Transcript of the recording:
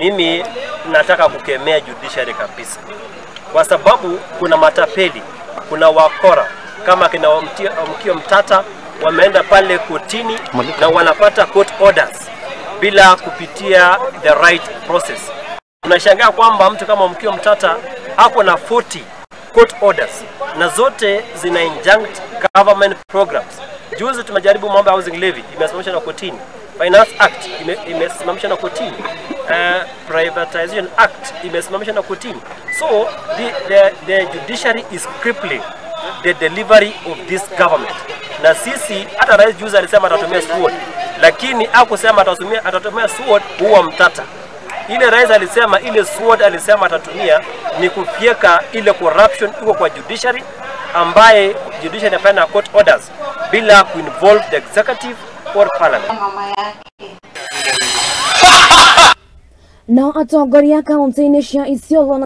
Mimi nataka kukemea judiciary kabisa, kwa sababu kuna matapeli, kuna wakora kama kina Okiya Omtatah wameenda pale kotini na wanapata court orders bila kupitia the right process. Unashangaa kwamba mtu kama Okiya Omtatah ako na 40 court orders na zote zina injunct government programs. Juzi tumejaribu mambo ya housing levy, imesimamishwa na kotini. Finance Act imesimamishwa na kotini. Privatization Act imesimamishwa na kotini. So the judiciary is crippling the delivery of this government. Na sisi hata rais juzi alisema atatumia sword, lakini hakusema atatumia sword huwa Mtata. Ile rais alisema, ile sword alisema atatumia ni kufyeka ile corruption iko kwa judiciary, ambaye judiciary inafanya court orders bila kuinvolve the executive or parliament. Mama yake. Nao atongoria kaunti-inĩ cia Isiolo.